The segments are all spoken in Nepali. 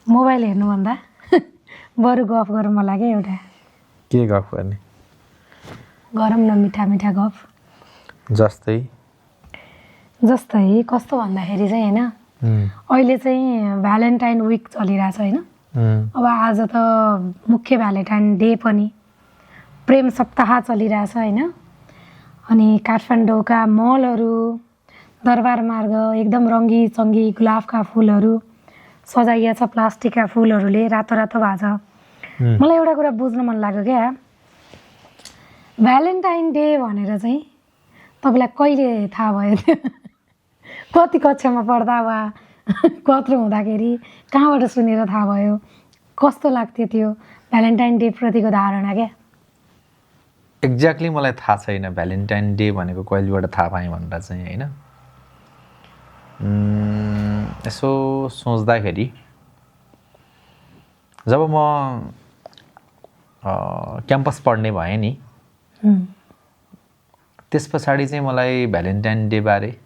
मोबाइल हेर्नुभन्दा बरु गफ गरौँ होला क्या एउटा। के गफ गर्ने? गरौँ न मिठा मिठा गफ। जस्तै कस्तो भन्दाखेरि चाहिँ होइन, अहिले चाहिँ भ्यालेन्टाइन विक चलिरहेछ होइन। अब आज त मुख्य भ्यालेन्टाइन डे पनि, प्रेम सप्ताह चलिरहेछ होइन। अनि काठमाडौँका मलहरू, दरबार मार्ग एकदम रङ्गी चङ्गी गुलाबका फुलहरू सजाइया छ, प्लास्टिकका फुलहरूले रातो रातो भएको छ। मलाई एउटा कुरा बुझ्न मन लाग्यो क्या, भ्यालेन्टाइन डे भनेर चाहिँ तपाईँलाई कहिले थाहा भयो त्यो? कति कक्षामा पढ्दा वा कत्रो हुँदाखेरि कहाँबाट सुनेर थाहा भयो? कस्तो लाग्थ्यो त्यो भ्यालेन्टाइन डे प्रतिको धारणा क्या? एक्ज्याक्टली मलाई थाहा छैन भ्यालेन्टाइन डे भनेको कहिलेबाट थाहा पाएँ भनेर चाहिँ होइन। यसो सोच्दाखेरि जब म क्याम्पस पढ्ने भएँ नि, त्यस पछाडि चाहिँ मलाई भ्यालेन्टाइन डे बारे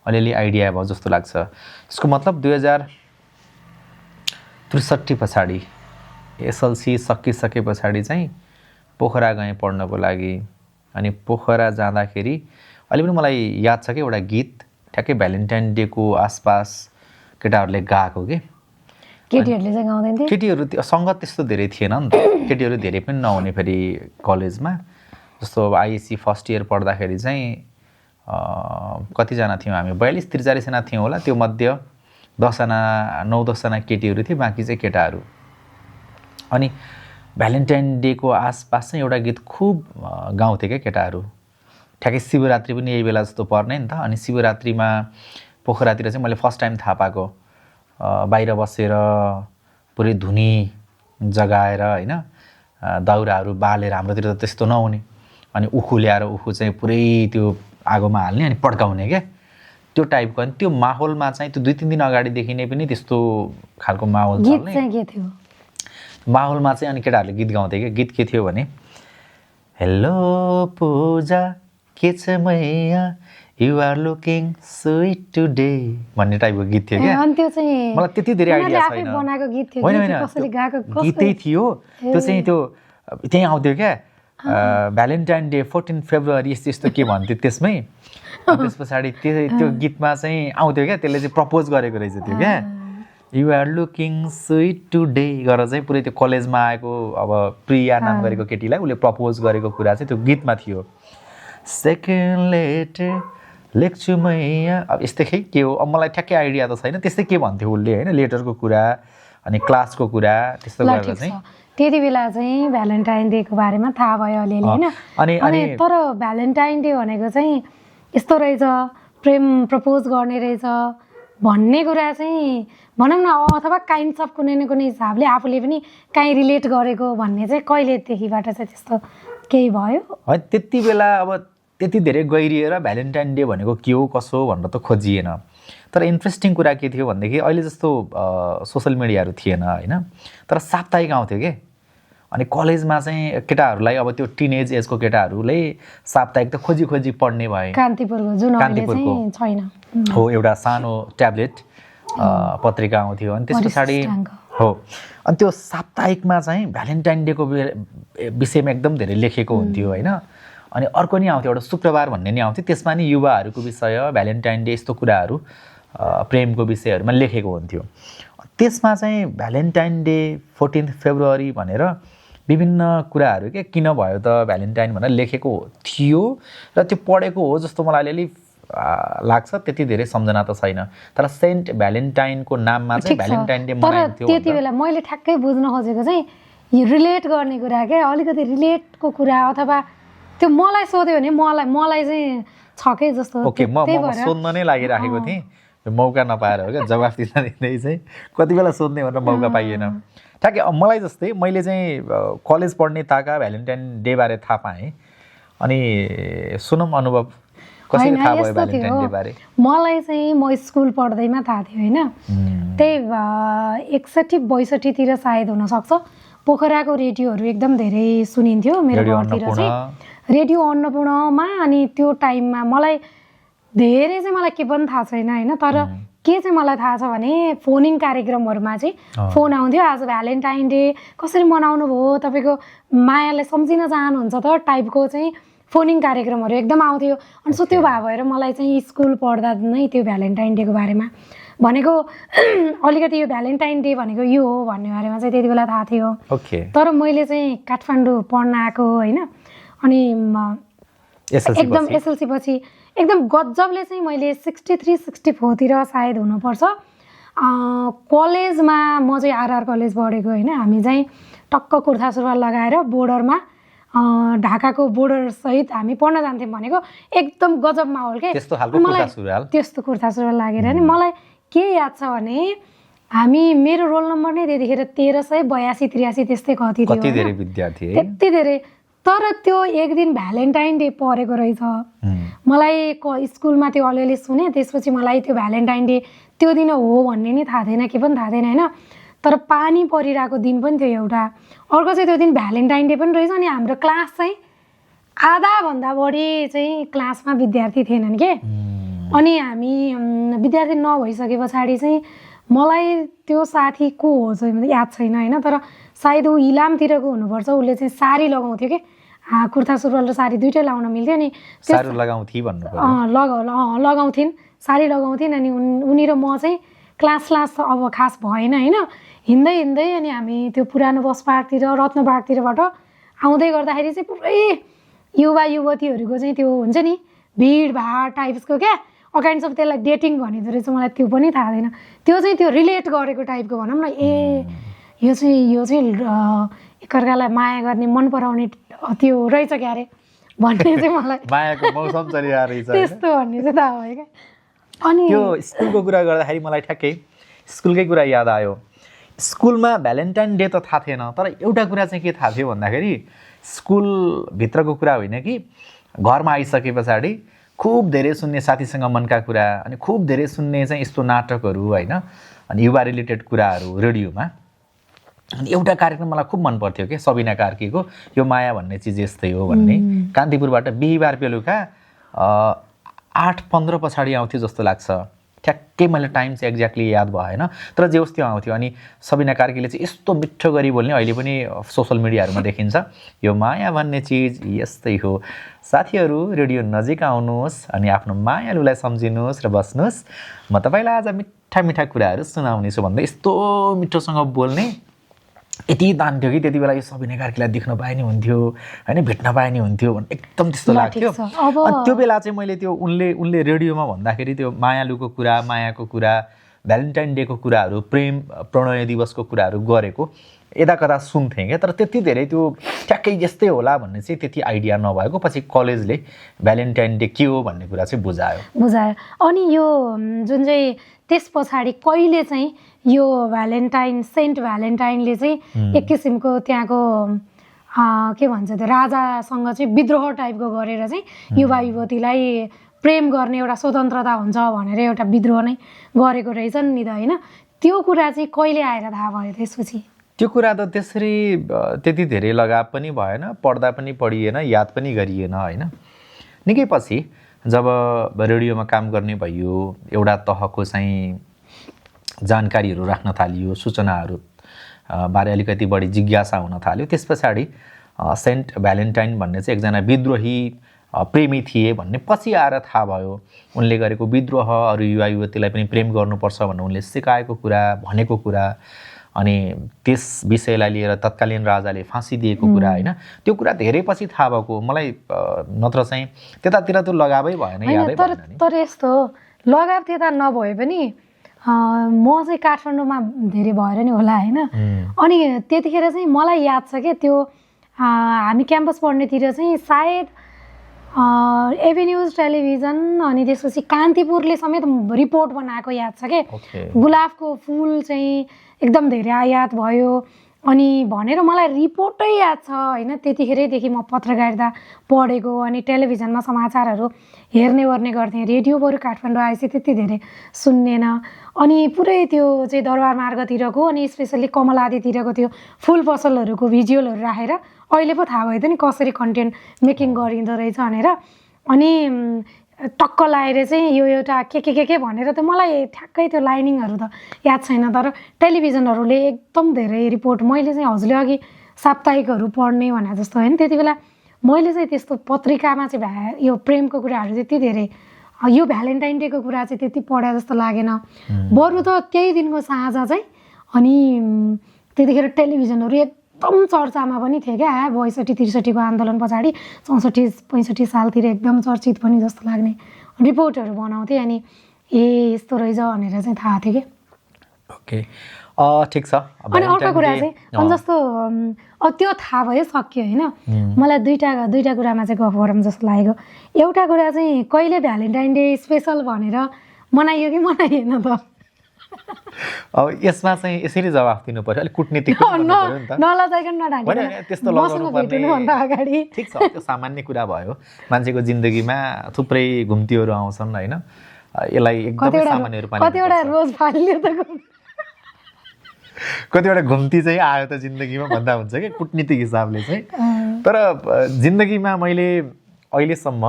अलिअलि आइडिया भयो जस्तो लाग्छ। यसको मतलब 2063 पछाडि एसएलसी सकिसके पछाडि चाहिँ पोखरा गएँ पढ्नको लागि। अनि पोखरा जाँदाखेरि अहिले पनि मलाई याद छ कि एउटा गीत ठ्याक्कै भ्यालेन्टाइन डेको आसपास केटाहरूले गाएको कि। केटीहरूले चाहिँ गाउँदैन थिए? केटीहरू सङ्गत त्यस्तो धेरै थिएन नि त, केटीहरू धेरै पनि नहुने फेरि कलेजमा। जस्तो अब आइएससी फर्स्ट इयर पढ्दाखेरि चाहिँ कतिजना थियौँ हामी, 42-43 जना थियौँ होला। त्यो मध्ये 9-10 जना केटीहरू थिए, बाँकी चाहिँ केटाहरू। अनि भ्यालेन्टाइन डेको आसपास चाहिँ एउटा गीत खुब गाउँथे क्या केटाहरू। ठ्याक्कै शिवरात्रि पनि यही बेला जस्तो पर्ने नि त। अनि शिवरात्रिमा पोखरातिर चाहिँ मैले फर्स्ट टाइम थाहा पाएको, बाहिर बसेर पुरै धुनी जगाएर होइन, दाउराहरू बालेर, हाम्रोतिर त त्यस्तो नहुने। अनि उखु ल्याएर उखु चाहिँ पुरै त्यो आगोमा हाल्ने अनि पड्काउने क्या, त्यो टाइपको। अनि त्यो माहौलमा चाहिँ त्यो 2-3 दिन अगाडिदेखि नै पनि त्यस्तो खालको माहौल चल्ने। गीत चाहिँ के थियो? माहौलमा चाहिँ अनि केटाहरूले गीत गाउँथे क्या। गीत के थियो भने, हेलो पूजा के छ मैया you are looking sweet today भन्ने टाइपको गीत थियो क्या। अनि त्यो चाहिँ मलाई त्यति धेरै आइडिया छैन। बनाएको गीत थियो? होइन कसैले गाएको गीतै थियो त्यो चाहिँ। त्यो त्यहीँ आउँथ्यो क्या, भ्यालेन्टाइन डे 14 फेब्रुअरी यस्तो यस्तो के भन्थ्यो त्यसमै। त्यस पछाडि त्यो गीतमा चाहिँ आउँथ्यो क्या, त्यसले चाहिँ प्रपोज गरेको रहेछ त्यो क्या, you are looking sweet today गरेर चाहिँ पुरै त्यो कलेजमा आएको अब प्रिया नाम गरेको केटीलाई उसले प्रपोज गरेको कुरा चाहिँ त्यो गीतमा थियो। सेकेन्ड लेटर लेख्छु मैया, अब यस्तै खै के हो, अब मलाई ठ्याक्कै आइडिया त छैन। त्यस्तै के भन्थ्यो उसले होइन, लेटरको कुरा अनि क्लासको कुरा त्यस्तो गरेर चाहिँ। त्यति बेला चाहिँ भ्यालेन्टाइन डेको बारेमा थाहा भयो अलिअलि होइन। अनि तर भ्यालेन्टाइन डे भनेको चाहिँ यस्तो रहेछ, प्रेम प्रपोज गर्ने रहेछ भन्ने कुरा चाहिँ भनौँ न, अथवा काइन्ड्स अफ कुनै न कुनै हिसाबले आफूले पनि काहीँ रिलेट गरेको भन्ने चाहिँ कहिलेदेखिबाट चाहिँ त्यस्तो केही भयो? है त्यति बेला अब त्यति धेरै गहिरिएर भ्यालेन्टाइन डे भनेको के हो कसो भनेर त खोजिएन। तर इन्ट्रेस्टिङ कुरा के थियो भनेदेखि अहिले जस्तो सोसल मिडियाहरू थिएन होइन, तर साप्ताहिक आउँथ्यो कि। अनि कलेजमा चाहिँ केटाहरूलाई अब त्यो टिनेज एजको केटाहरूले साप्ताहिक त खोजी खोजी पढ्ने भए। कान्तिपुरको जुन कान्तिपुरको छैन हो एउटा सानो ट्याब्लेट पत्रिका आउँथ्यो। अनि त्यस पछाडि हो, अनि त्यो साप्ताहिकमा चाहिँ भ्यालेन्टाइन डेको विषयमा एकदम धेरै लेखेको हुन्थ्यो होइन। अनि अर्को नि आउँथ्यो, एउटा शुक्रबार भन्ने नि आउँथ्यो, त्यसमा नि युवाहरूको विषय, भ्यालेन्टाइन डे यस्तो कुराहरू, प्रेमको विषयहरूमा लेखेको हुन्थ्यो। त्यसमा चाहिँ भ्यालेन्टाइन डे 14 फेब्रुअरी भनेर विभिन्न कुराहरू के किन भयो त भ्यालेन्टाइन भनेर लेखेको थियो र त्यो पढेको हो जस्तो मलाई अलिअलि लाग्छ। त्यति धेरै सम्झना त छैन, तर सेन्ट भ्यालेन्टाइनको नाममा चाहिँ भ्यालेन्टाइन डे मनाइन्थ्यो। त्यति बेला मैले ठ्याक्कै बुझ्न खोजेको चाहिँ यो रिलेट गर्ने कुरा क्या, अलिकति रिलेटको कुरा। अथवा त्यो मलाई सोध्यो भने मलाई चाहिँ छ कि जस्तो। ओके, म सोध्न नै लागिराखेको थिएँ, मौका नपाएर हो क्या, जवाफ दिँदा दिँदै चाहिँ कति बेला सोध्ने भनेर मौका पाइएन। ठ्याक्कै मलाई जस्तै मैले चाहिँ कलेज पढ्ने ताका भ्यालेन्टाइन डे बारे थाहा पाएँ। अनि सुनौँ अनुभव कसरी थाहा भयो भ्यालेन्टाइन डे बारे? मलाई चाहिँ म स्कुल पढ्दैमा थाहा थियो होइन, त्यही 61-62 तिर सायद हुनसक्छ। पोखराको रेडियोहरू एकदम धेरै सुनिन्थ्यो मेरो घरतिर चाहिँ, रेडियो अन्नपूर्णमा। अनि त्यो टाइममा मलाई धेरै चाहिँ मलाई के पनि थाहा छैन होइन, तर के चाहिँ मलाई थाहा छ भने फोनिङ कार्यक्रमहरूमा चाहिँ फोन आउँथ्यो, आज भ्यालेन्टाइन डे कसरी मनाउनु भयो, तपाईँको मायालाई सम्झिन चाहनुहुन्छ त टाइपको चाहिँ फोनिङ कार्यक्रमहरू एकदम आउँथ्यो। अनि सो त्यो भए भएर मलाई चाहिँ स्कुल पढ्दा नै त्यो भ्यालेन्टाइन डेको बारेमा भनेको अलिकति यो भ्यालेन्टाइन डे भनेको यो हो भन्ने बारेमा चाहिँ त्यति बेला थाहा थियो। तर मैले चाहिँ काठमाडौँ पढ्न आएको होइन, अनि एकदम एसएलसी पछि एकदम गजबले चाहिँ मैले 63-64तिर सायद हुनुपर्छ कलेजमा, म चाहिँ आरआर कलेज पढेको होइन। हामी चाहिँ टक्क कुर्ता सुरुवाल लगाएर बोर्डरमा ढाकाको बोर्डर सहित हामी पढ्न जान्थ्यौँ भनेको एकदम गजब माहौल के। मलाई त्यस्तो कुर्ता सुरुवाल लागेर नि मलाई के याद छ भने हामी मेरो रोल नम्बर नै त्यतिखेर 1382-83 त्यस्तै कति थियो, त्यति धेरै। तर त्यो एक दिन भ्यालेन्टाइन डे परेको रहेछ। मलाई स्कुलमा त्यो अलिअलि सुने, त्यसपछि मलाई त्यो भ्यालेन्टाइन डे त्यो दिन हो भन्ने नि थाहा थिएन, के पनि थाहा थिएन होइन। तर पानी परिरहेको दिन पनि थियो एउटा। अर्को चाहिँ त्यो दिन भ्यालेन्टाइन डे पनि रहेछ। अनि हाम्रो क्लास चाहिँ आधाभन्दा बढी चाहिँ क्लासमा विद्यार्थी थिएनन् के। अनि हामी विद्यार्थी नभइसके पछाडि चाहिँ मलाई त्यो साथी को हो चाहिँ याद छैन होइन, तर सायद ऊ इलामतिरको हुनुपर्छ। उसले चाहिँ साडी लगाउँथ्यो कि, कुर्ता सुरुवाल र साडी दुइटै लाउन मिल्थ्यो नि। लगाउँथिन्, साडी लगाउँथिन्। अनि उनी र म चाहिँ क्लास अब खास भएन होइन। हिँड्दै हिँड्दै अनि हामी त्यो पुरानो बस पार्कतिर रत्न पार्कतिरबाट आउँदै गर्दाखेरि चाहिँ पुरै युवा युवतीहरूको चाहिँ त्यो हुन्छ नि भिडभाड टाइप्सको क्या, अकाइन्ड अफ त्यसलाई डेटिङ भनिँदो रहेछ। मलाई त्यो पनि थाहा थिएन। त्यो चाहिँ त्यो रिलेट गरेको टाइपको भनौँ न, यो चाहिँ एकअर्कालाई माया गर्ने मन पराउने त्यो रहेछ क्या अरे भन्ने चाहिँ मलाई मायाको मौसम चलिरहेको रहेछ त्यस्तो भन्ने चाहिँ थाहा भयो क्या। अनि त्यो स्कुलको कुरा गर्दाखेरि मलाई ठ्याक्कै स्कुलकै कुरा याद आयो। स्कुलमा भ्यालेन्टाइन डे त थाहा थिएन, तर एउटा कुरा चाहिँ के थाहा थियो भन्दाखेरि स्कुलभित्रको कुरा होइन कि घरमा आइसके पछाडि खुब धेरै सुन्ने साथीसँग मनका कुरा, अनि खुब धेरै सुन्ने चाहिँ यस्तो नाटकहरू होइन, अनि युवा रिलेटेड कुराहरू रेडियोमा। अनि एउटा कार्यक्रम मलाई खुब मन पर्थ्यो कि सबिना कार्कीको यो माया भन्ने चिज यस्तै हो भन्ने। कान्तिपुरबाट बिहिबार बेलुका 8:15 पछाडि आउँथ्यो जस्तो लाग्छ, ठ्याक्कै मैले टाइम चाहिँ एक्ज्याक्टली याद भएन, तर जे होस् त्यो आउँथ्यो। अनि सबिना कार्कीले चाहिँ यस्तो मिठो गरी बोल्ने, अहिले पनि सोसल मिडियाहरूमा देखिन्छ, यो माया भन्ने चिज यस्तै हो। साथीहरू रेडियो नजिक आउनुहोस् अनि आफ्नो मायालुलाई सम्झिनुहोस् र बस्नुहोस्, म तपाईँलाई आज मिठा मिठा कुराहरू सुनाउनेछु भन्दै यस्तो मिठोसँग बोल्ने। यति तान्थ्यो कि त्यति बेला यो सबिना कार्कीलाई देख्न पाए नि हुन्थ्यो होइन, भेट्न पाए नि हुन्थ्यो भन्ने एकदम त्यस्तो लाग्थ्यो। अनि त्यो बेला चाहिँ मैले त्यो उनले रेडियोमा भन्दाखेरि त्यो मायालुको कुरा, मायाको कुरा, भ्यालेन्टाइन डेको कुराहरू, प्रेम प्रणय दिवसको कुराहरू गरेको यता कता सुन्थेँ क्या। तर त्यति धेरै त्यो ठ्याक्कै यस्तै होला भन्ने चाहिँ त्यति आइडिया नभएको, पछि कलेजले भ्यालेन्टाइन डे के हो भन्ने कुरा चाहिँ बुझायो। अनि यो जुन चाहिँ त्यस पछाडि कहिले चाहिँ यो सेन्ट भ्यालेन्टाइनले चाहिँ एक किसिमको त्यहाँको के भन्छ त्यो राजासँग चाहिँ विद्रोह टाइपको गरेर चाहिँ युवा युवतीलाई प्रेम गर्ने एउटा स्वतन्त्रता हुन्छ भनेर एउटा विद्रोह नै गरेको रहेछन् नि त होइन। त्यो कुरा चाहिँ कहिले आएर थाहा भयो त्यसपछि? त्यो कुरा त त्यसरी त्यति धेरै लगाव पनि भएन, पढ्दा पनि पढिएन, याद पनि गरिएन होइन। निकै पछि जब रेडियोमा काम गर्ने भयो, एउटा तहको चाहिँ जानकारीहरू राख्न थालियो, सूचनाहरू बारे अलिकति बढी जिज्ञासा हुन थाल्यो, त्यस पछाडि सेन्ट भ्यालेन्टाइन भन्ने चाहिँ एकजना विद्रोही प्रेमी थिए भन्ने पछि आएर थाहा भयो। उनले गरेको विद्रोह अरू युवा युवतीलाई पनि प्रेम गर्नुपर्छ भनेर उनले सिकाएको कुरा, भनेको कुरा, अनि त्यस विषयलाई लिएर तत्कालीन राजाले फाँसी दिएको कुरा होइन, त्यो कुरा धेरै पछि थाहा भएको। मलाई नत्र चाहिँ त्यतातिर त्यो लगावै भएन, यादै भएन। तर यस्तो लगाव त्यता नभए पनि म चाहिँ काठमाडौँमा धेरै भएर नि होला होइन। अनि त्यतिखेर चाहिँ मलाई याद छ कि त्यो हामी क्याम्पस पढ्नेतिर चाहिँ सायद एभेन्यूज टेलिभिजन अनि त्यसपछि कान्तिपुरले समेत रिपोर्ट बनाएको याद छ कि गुलाबको फुल चाहिँ एकदम धेरै आयात भयो अनि भनेर मलाई रिपोर्टै याद छ होइन। त्यतिखेरैदेखि म पत्रकारिता पढेको अनि टेलिभिजनमा समाचारहरू हेर्ने गर्थेँ। रेडियो बरु काठमाडौँ आएपछि त्यति धेरै सुन्नेन। अनि पुरै त्यो चाहिँ दरबार मार्गतिरको अनि स्पेसल्ली कमलादीतिरको त्यो फुल पसलहरूको भिजुअलहरू राखेर अहिले पो थाहा भयो त नि कसरी कन्टेन्ट मेकिङ गरिँदो रहेछ भनेर। अनि टक्क लाएर चाहिँ यो एउटा के भनेर त मलाई ठ्याक्कै त्यो लाइनिङहरू त याद छैन, तर टेलिभिजनहरूले एकदम धेरै रिपोर्ट, मैले चाहिँ हजुरले अघि साप्ताहिकहरू पढ्ने भने जस्तो होइन, त्यति बेला मैले चाहिँ त्यस्तो पत्रिकामा चाहिँ यो प्रेमको कुराहरू त्यति धेरै, यो भ्यालेन्टाइन डेको कुरा चाहिँ त्यति पढे जस्तो लागेन। बरु त त्यही दिनको साँझ चाहिँ अनि त्यतिखेर टेलिभिजनहरू एकदम चर्चामा पनि थिए क्या, 62-63 आन्दोलन पछाडि 64-65 सालतिर एकदम चर्चित पनि जस्तो लाग्ने रिपोर्टहरू बनाउँथे, अनि यस्तो रहेछ भनेर चाहिँ थाहा थियो कि। ओके, ठिक छ। अनि अर्को कुरा चाहिँ जस्तो त्यो थाहा भयो सक्यो होइन, मलाई दुईवटा कुरामा चाहिँ गफ गरौँ जस्तो लागेको। एउटा कुरा चाहिँ कहिले भ्यालेन्टाइन डे स्पेसल भनेर मनाइयो कि मनाइएन त? अब यसमा चाहिँ यसरी जवाफ दिनु पर्यो, अलिक कुटनीतिक नलजाइकन नढाँटिकन त्यस्तो लगाउनुपर्ने अगाडि। ठिक छ, त्यो सामान्य कुरा भयो। मान्छेको जिन्दगीमा थुप्रै घुम्तीहरू आउँछन् होइन, यसलाई एकदमै सामान्य रूपमा कतिवटा रोज फाल्यो त, कतिवटा घुम्ती चाहिँ आयो त जिन्दगीमा भन्दा हुन्छ कि कुटनीतिक हिसाबले चाहिँ। तर जिन्दगीमा मैले अहिलेसम्म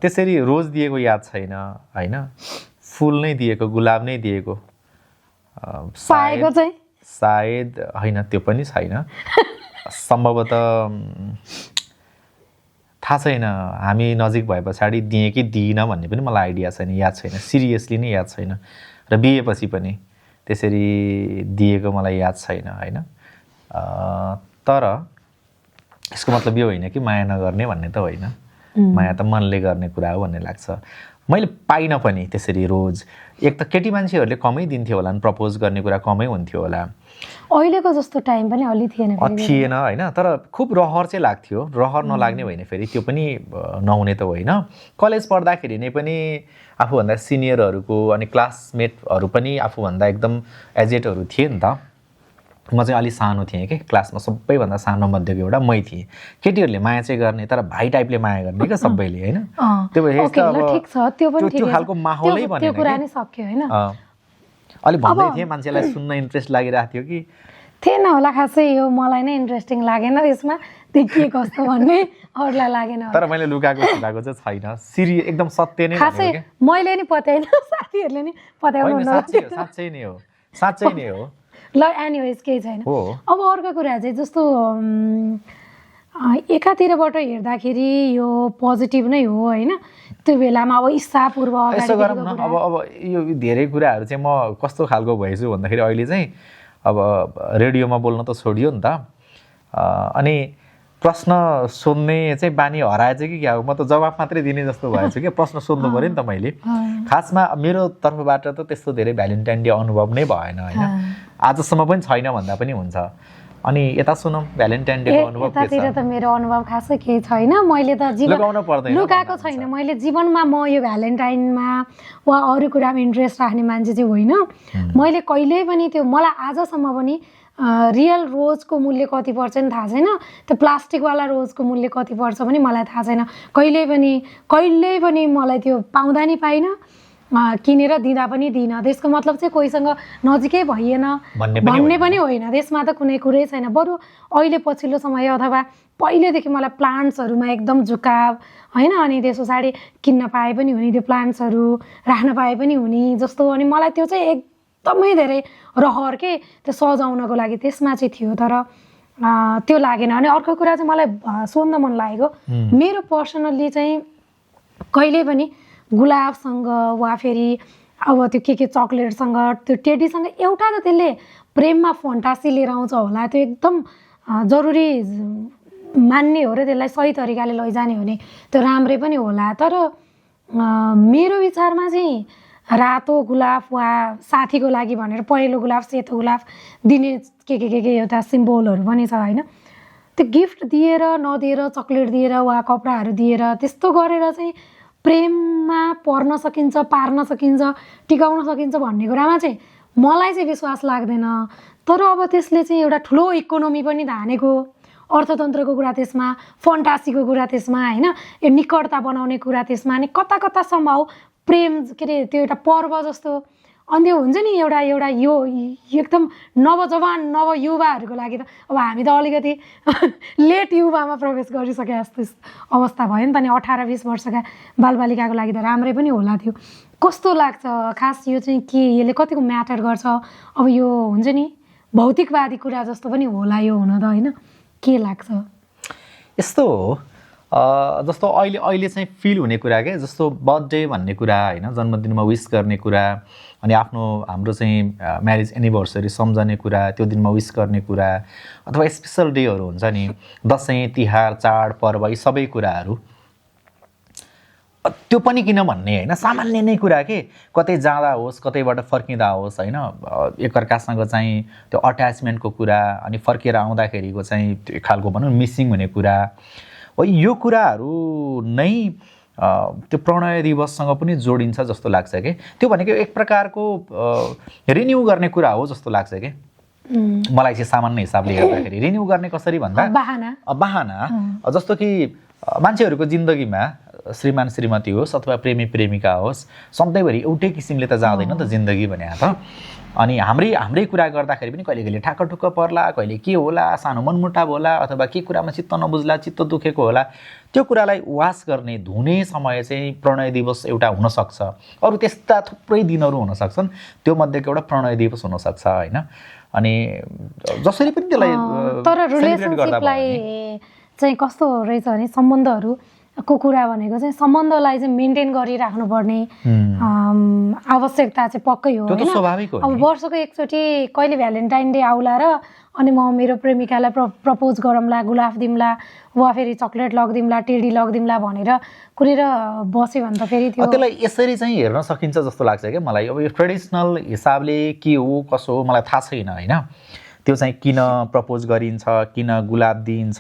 त्यसरी रोज दिएको याद छैन होइन, फुल नै दिएको, गुलाब नै दिएको सायद होइन, त्यो पनि छैन सम्भवतः, थाहा छैन। हामी नजिक भए पछाडि दिएँ कि दिइनँ भन्ने पनि मलाई आइडिया छैन, याद छैन, सिरियसली नै याद छैन। र बिहेपछि पनि त्यसरी दिएको मलाई याद छैन होइन। तर यसको मतलब यो होइन कि माया नगर्ने भन्ने त होइन, माया त मनले गर्ने कुरा हो भन्ने लाग्छ। मैले पाइनँ पनि त्यसरी रोज। एक त केटी मान्छेहरूले कमै दिन्थ्यो होला नि, प्रपोज गर्ने कुरा कमै हुन्थ्यो होला, अहिलेको जस्तो टाइम पनि अलि थिएन होइन। तर खुब रहर चाहिँ लाग्थ्यो, रहर नलाग्ने होइन फेरि, त्यो पनि नहुने त होइन। कलेज पढ्दाखेरि नै पनि आफूभन्दा सिनियरहरूको अनि क्लासमेटहरू पनि आफूभन्दा एकदम एजेडहरू थिए नि त। म चाहिँ अलिक सानो थिएँ कि क्लासमा, सबैभन्दा सानो मध्येको एउटा मै थिएँ। केटीहरूले माया चाहिँ गर्ने, तर भाइ टाइपले माया गर्ने क्या सबैले होइन। त्यो खालको माहौलै बनेन, अलिक भन्दै थिएँ, मान्छेलाई सुन्न इन्ट्रेस्ट लागिरहेको थियो कि थिएन होला खासै, यो मलाई नै इन्ट्रेस्टिङ लागेन यसमा त्यो के कस्तो भन्ने, अरूलाई लागेन। तर मैले लुकाएको छुटाएको चाहिँ छैन, सिरियस एकदम सत्य नै खासै मैले नि पत्याइन, साथीहरूले नि पत्याउनु साँच्चै नै हो। ल एनिवेज केही छैन। अब अर्को कुरा चाहिँ जस्तो एकातिरबाट हेर्दाखेरि यो पोजिटिभ नै हो होइन, त्यो बेलामा अब इच्छापूर्व यसो गरौँ न। अब यो धेरै कुराहरू चाहिँ म कस्तो खालको भएछु भन्दाखेरि अहिले चाहिँ अब रेडियोमा बोल्न त छोडियो नि त, अनि प्रश्न सोध्ने चाहिँ बानी हराएछ कि क्या हो, म त जवाफ मात्रै दिने जस्तो भएछु क्या, प्रश्न सोध्नु पऱ्यो नि त मैले। खासमा मेरो तर्फबाट त त्यस्तो धेरै भ्यालेन्टाइन डे अनुभव नै भएन होइन, आजसम्म पनि छैन भन्दा पनि हुन्छ। अनि यता सुनौँ भ्यालेन्टाइन डेको अनुभव के छ? यतातिर त मेरो अनुभव खासै केही छैन, मैले त लुकाएको छैन। मैले जीवनमा म यो भ्यालेन्टाइनमा वा अरू कुरामा इन्ट्रेस्ट राख्ने मान्छे चाहिँ होइन। मैले कहिल्यै पनि त्यो, मलाई आजसम्म पनि रियल रोजको मूल्य कति पर्छ नि थाहा छैन, त्यो प्लास्टिकवाला रोजको मूल्य कति पर्छ पनि मलाई थाहा छैन। कहिल्यै पनि मलाई त्यो पाउँदा नि पाइनँ, किनेर दिँदा पनि दिइनँ। त्यसको मतलब चाहिँ कोहीसँग नजिकै भइएन भन्ने पनि होइन, त्यसमा त कुनै कुरै छैन। बरु अहिले पछिल्लो समय अथवा पहिलेदेखि मलाई प्लान्ट्सहरूमा एकदम झुकाव होइन, अनि त्यस पछाडि किन्न पाए पनि हुने, त्यो प्लान्ट्सहरू राख्न पाए पनि हुने जस्तो, अनि मलाई त्यो चाहिँ एकदमै धेरै रहर के त्यो सजाउनको लागि त्यसमा चाहिँ थियो, तर त्यो लागेन। अनि अर्को कुरा चाहिँ मलाई सोध्न मन लागेको, मेरो पर्सनल्ली चाहिँ कहिले पनि गुलाबसँग वा फेरि अब त्यो के चक्लेटसँग, त्यो टेडीसँग एउटा त त्यसले प्रेममा फन्टासी लिएर आउँछ होला, त्यो एकदम जरुरी मान्ने हो र त्यसलाई सही तरिकाले लैजाने हो भने त्यो राम्रै पनि होला। तर मेरो विचारमा चाहिँ रातो गुलाब वा साथीको लागि भनेर पहेँलो गुलाब, सेतो गुलाब दिने के एउटा सिम्बोलहरू पनि छ होइन। त्यो गिफ्ट दिएर नदिएर, चक्लेट दिएर वा कपडाहरू दिएर त्यस्तो गरेर चाहिँ प्रेममा पर्न सकिन्छ, पार्न सकिन्छ, टिकाउन सकिन्छ भन्ने कुरामा चाहिँ मलाई चाहिँ विश्वास लाग्दैन। तर अब त्यसले चाहिँ एउटा ठुलो इकोनोमी पनि धानेको, अर्थतन्त्रको कुरा त्यसमा, फन्टासीको कुरा त्यसमा होइन, यो निकटता बनाउने कुरा त्यसमा, अनि कता कतासम्म हो प्रेम त्यो एउटा पर्व जस्तो अनि त्यो हुन्छ नि एउटा एउटा यो एकदम नवजवान नवयुवाहरूको लागि त अब हामी त अलिकति लेट युवामा प्रवेश गरिसके जस्तो अवस्था भयो नि त। नि 18-20 वर्षका बालबालिकाको लागि त राम्रै पनि होला त्यो। कस्तो लाग्छ खास यो चाहिँ के यसले कतिको म्याटर गर्छ? अब यो हुन्छ नि भौतिकवादी कुरा जस्तो पनि होला यो हुन त, होइन? के लाग्छ? यस्तो हो जस्तो अहिले चाहिँ फिल हुने कुरा के, जस्तो बर्थडे भन्ने कुरा होइन, जन्मदिनमा विस गर्ने कुरा, अनि हाम्रो चाहिँ म्यारेज एनिभर्सरी सम्झने कुरा, त्यो दिनमा विस गर्ने कुरा, अथवा स्पेसल डेहरू हुन्छ नि, दसैँ तिहार चाड पर्व यी सबै कुराहरू, त्यो पनि किन भन्ने होइन, सामान्य नै कुरा के, कतै जाँदा होस् कतैबाट फर्किँदा होस् होइन, एकअर्कासँग चाहिँ त्यो अट्याचमेन्टको कुरा, अनि फर्केर आउँदाखेरिको चाहिँ त्यो खालको भनौँ मिसिङ हुने कुरा हो। यो कुराहरू नै त्यो प्रणय दिवससँग पनि जोडिन्छ जस्तो लाग्छ कि। त्यो भनेको एक प्रकारको रिन्यू गर्ने कुरा हो जस्तो लाग्छ कि मलाई चाहिँ सामान्य हिसाबले हेर्दाखेरि। रिन्यू गर्ने कसरी भन्दा बहाना जस्तो कि मान्छेहरूको जिन्दगीमा श्रीमान श्रीमती होस् अथवा प्रेमी प्रेमिका होस्, सधैँभरि एउटै किसिमले त जाँदैन त जिन्दगी भने त। अनि हाम्रै कुरा गर्दाखेरि पनि कहिले कहिले ठ्याक्क पर्ला, कहिले के होला, सानो मनमुटाव होला, अथवा के कुरामा चित्त नबुझ्ला, चित्त दुखेको होला, त्यो कुरालाई वास गर्ने धुने समय चाहिँ प्रणय दिवस एउटा हुनसक्छ। अरू त्यस्ता थुप्रै दिनहरू हुनसक्छन्, त्यो मध्येको एउटा प्रणय दिवस हुनसक्छ होइन। अनि जसरी पनि त्यसलाई तर रिलेसनसिपलाई चाहिँ कस्तो रहेछ भने सम्बन्धहरू को कुरा भनेको चाहिँ सम्बन्धलाई चाहिँ मेन्टेन गरिराख्नुपर्ने आवश्यकता चाहिँ पक्कै हो होइन। अब वर्षको एकचोटि कहिले भ्यालेन्टाइन डे आउला र अनि म मेरो प्रेमिकालाई प्रपोज गरौँला, गुलाब दिउँला, वा फेरि चक्लेट लगिदिउँला, टेडी लगिदिउँला भनेर कुरेर बस्यो भने त फेरि त्यो त्यसलाई यसरी चाहिँ हेर्न सकिन्छ जस्तो लाग्छ क्या मलाई। अब यो ट्रेडिसनल हिसाबले के हो कसो हो मलाई थाहा छैन होइन। त्यो चाहिँ किन प्रपोज गरिन्छ, किन गुलाब दिइन्छ,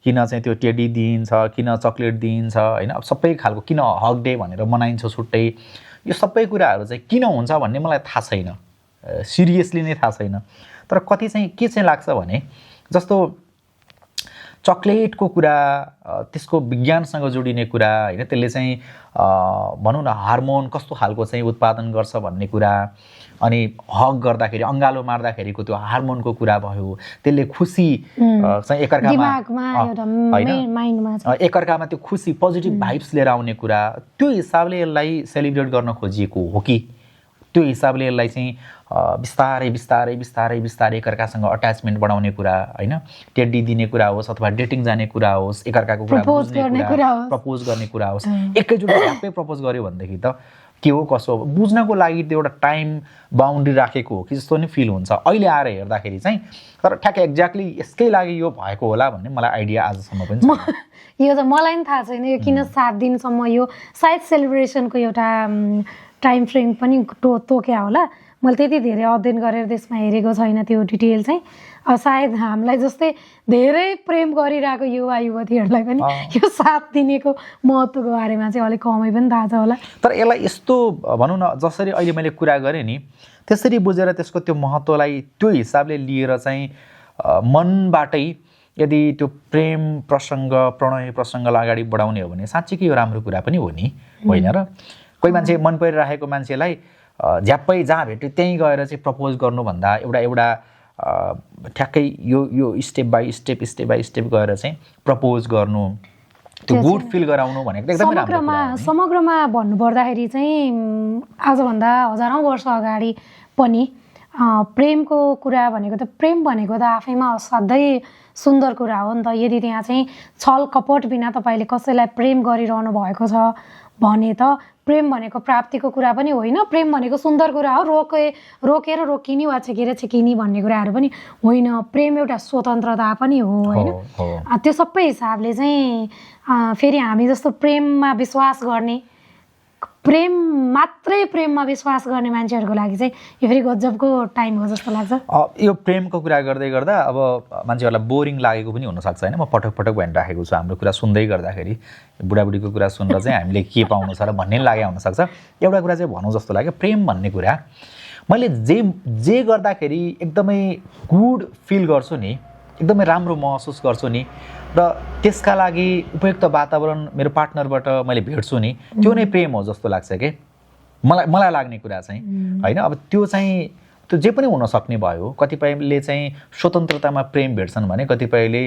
किन चाहिँ त्यो टेडी दिइन्छ, किन चक्लेट दिइन्छ होइन, अब सबै खालको किन हक डे भनेर मनाइन्छ छुट्टै, यो सबै कुराहरू चाहिँ किन हुन्छ भन्ने मलाई थाहा छैन, सिरियसली नै थाहा छैन। तर कति चाहिँ के चाहिँ लाग्छ भने जस्तो चक्लेटको कुरा, त्यसको विज्ञानसँग जोडिने कुरा होइन, त्यसले चाहिँ भनौँ न हार्मोन कस्तो खालको चाहिँ उत्पादन गर्छ भन्ने कुरा, अनि हक गर्दाखेरि अङ्गालो मार्दाखेरिको त्यो हार्मोनको कुरा भयो, त्यसले खुसी चाहिँ एकअर्कामा त्यो खुसी पोजिटिभ भाइब्स लिएर आउने कुरा, त्यो हिसाबले यसलाई सेलिब्रेट गर्न खोजिएको हो कि त्यो हिसाबले यसलाई चाहिँ बिस्तारै बिस्तारै बिस्तारै बिस्तारै एकअर्कासँग अट्याचमेन्ट बढाउने कुरा होइन, टेडी दिने कुरा होस् अथवा डेटिङ जाने कुरा होस्, एकअर्काको कुरा बुझ्ने कुरा, प्रपोज गर्ने कुरा होस्, एकैचोटि ह्याप्पै प्रपोज गर्यो भनेदेखि त के हो कसो हो बुझ्नको लागि त्यो एउटा टाइम बााउन्ड्री राखेको हो कि जस्तो नि फिल हुन्छ अहिले आएर हेर्दाखेरि चाहिँ। तर ठ्याक्क एक्ज्याक्टली यसकै लागि यो भएको होला भन्ने मलाई आइडिया आजसम्म पनि छैन। यो त मलाई पनि थाहा छैन यो किन 7 दिनसम्म, यो सायद सेलिब्रेसनको एउटा टाइम फ्रेम पनि तोक्या होला। मैले त्यति धेरै अध्ययन गरेर त्यसमा हेरेको छैन त्यो डिटेल चाहिँ। सायद हामीलाई जस्तै धेरै प्रेम गरिरहेको युवा युवतीहरूलाई पनि यो 7 दिनेको महत्त्वको बारेमा चाहिँ अलिक कमै पनि थाहा छ होला। तर यसलाई यस्तो भनौँ न, जसरी अहिले मैले कुरा गरेँ नि त्यसरी बुझेर त्यसको त्यो महत्त्वलाई त्यो हिसाबले लिएर चाहिँ मनबाटै यदि त्यो प्रेम प्रसङ्ग प्रणय प्रसङ्गलाई अगाडि बढाउने हो भने साँच्चीकै यो राम्रो कुरा पनि हो नि, होइन र? कोही मान्छे मन परिरहेको मान्छेलाई झ्याप्पै जहाँ भेट्यो त्यहीँ गएर चाहिँ प्रपोज गर्नुभन्दा एउटा ठ्याक्कै यो स्टेप बाई स्टेप गएर चाहिँ प्रपोज गर्नु, त्यो गुड फिल गराउनु भनेको एकदमै राम्रो कुरा हो। समग्रमा भन्नुपर्दाखेरि चाहिँ आजभन्दा हजारौँ वर्ष अगाडि पनि प्रेमको कुरा भनेको त प्रेम भनेको त आफैमा असाध्यै सुन्दर कुरा हो नि त। यदि त्यहाँ चाहिँ छल कपट बिना तपाईँले कसैलाई प्रेम गरिरहनु भएको छ भने त प्रेम भनेको प्राप्तिको कुरा पनि होइन, प्रेम भनेको सुन्दर कुरा हो, रोकेर रोकिने वा छेकेर छेकिने भन्ने कुराहरू पनि होइन। प्रेम एउटा स्वतन्त्रता पनि हो होइन। त्यो सबै हिसाबले चाहिँ फेरि हामी जस्तो प्रेममा विश्वास गर्ने, प्रेम मात्रै प्रेममा विश्वास गर्ने मान्छेहरूको लागि चाहिँ यो फेरि गजबको टाइम हो जस्तो लाग्छ। यो प्रेमको कुरा गर्दै गर्दा अब मान्छेहरूलाई बोरिङ लागेको पनि हुनसक्छ होइन। म पटक भनिराखेको छु हाम्रो कुरा सुन्दै गर्दाखेरि बुढाबुढीको कुरा सुनेर चाहिँ हामीले के पाउनु छ र भन्ने लागेको हुनसक्छ। एउटा कुरा चाहिँ भनौँ जस्तो लाग्यो, प्रेम भन्ने कुरा मैले जे गर्दाखेरि एकदमै गुड फिल गर्छु नि, एकदमै राम्रो महसुस गर्छु नि, र त्यसका लागि उपयुक्त वातावरण मेरो पार्टनरबाट मैले भेट्छु नि, त्यो नै प्रेम हो जस्तो लाग्छ के। मलाई लाग्ने कुरा चाहिँ होइन। अब त्यो चाहिँ त्यो जे पनि हुनसक्ने भयो। कतिपयले चाहिँ स्वतन्त्रतामा प्रेम भेट्छन् भने कतिपयले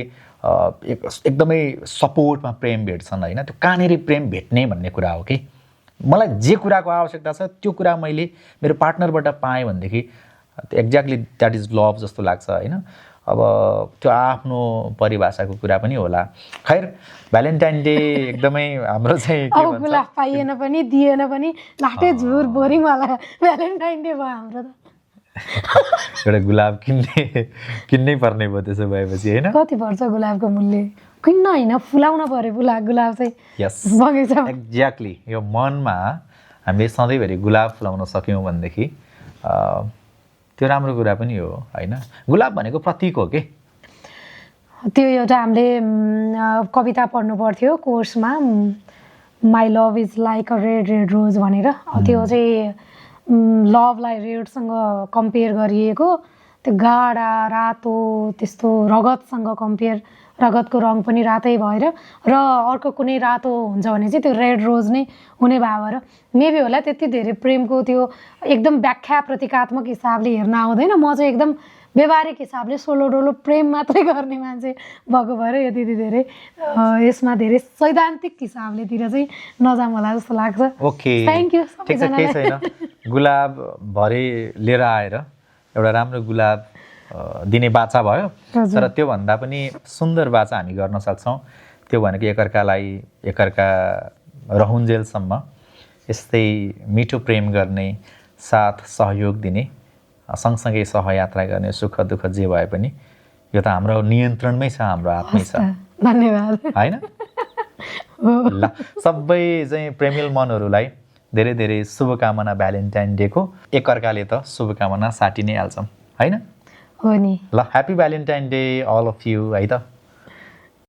एकदमै सपोर्टमा प्रेम भेट्छन् होइन। त्यो कहाँनिर प्रेम भेट्ने भन्ने कुरा हो कि मलाई जे कुराको आवश्यकता छ त्यो कुरा मैले मेरो पार्टनरबाट पाएँ भनेदेखि एक्ज्याक्टली द्याट इज लभ जस्तो लाग्छ होइन। अब त्यो आफ्नो परिभाषाको कुरा पनि होला। खैर भ्यालेन्टाइन डे एकदमै हाम्रो चाहिँ के भन्छ, गुलाब पाइएन पनि दिएन पनि लास्टै झुर बोरिङवाला भ्यालेन्टाइन डे भयो हाम्रो त। एउटा गुलाब किन्नै पर्ने भयो त्यसो भएपछि होइन। कति पर्छ गुलाबको मूल्य? किन्न होइन, फुलाउन पर्यो गुलाब चाहिँ। यस बगैँचा एक्ज्याक्टली। यो मनमा हामीले सधैँभरि गुलाब फुलाउन सक्यौँ भनेदेखि त्यो राम्रो कुरा पनि हो होइन। गुलाब भनेको प्रतीक हो कि। त्यो एउटा हामीले कविता पढ्नु पर्थ्यो कोर्समा, my love is like a red red rose भनेर। त्यो चाहिँ लभलाई रेडसँग कम्पेयर गरिएको। त्यो गाढा रातो त्यस्तो रगतसँग कम्पेयर, रगतको रङ पनि रातै भएर र अर्को कुनै रातो हुन्छ भने चाहिँ त्यो रेड रोज नै हुने भएर मेबी होला। त्यति धेरै प्रेमको त्यो एकदम व्याख्या प्रतीकात्मक हिसाबले हेर्न आउँदैन। म चाहिँ एकदम व्यवहारिक हिसाबले सोलो डोलो प्रेम मात्रै गर्ने मान्छे भएको भएर यति धेरै यसमा धेरै सैद्धान्तिक हिसाबलेतिर चाहिँ नजाम होला जस्तो लाग्छ। Okay thank you. ठिक छ, केही छैन। गुलाब भरे लिएर आएर एउटा राम्रो गुलाब दिने बाचा भयो। तर त्योभन्दा पनि सुन्दर बाचा हामी गर्न सक्छौँ। त्यो भनेको एकअर्का रहुन्जेलसम्म यस्तै मिठो प्रेम गर्ने, साथ सहयोग दिने, सँगसँगै सहयात्रा गर्ने, सुख दुःख जे भए पनि यो त हाम्रो नियन्त्रणमै छ, हाम्रो हातमै छ। धन्यवाद होइन। ल सबै चाहिँ प्रेमिल मनहरूलाई धेरै धेरै शुभकामना भ्यालेन्टाइन डेको। एकअर्काले त शुभकामना साटी नै हाल्छौँ होइन। हो नि। ल happy Valentine day all of you है त।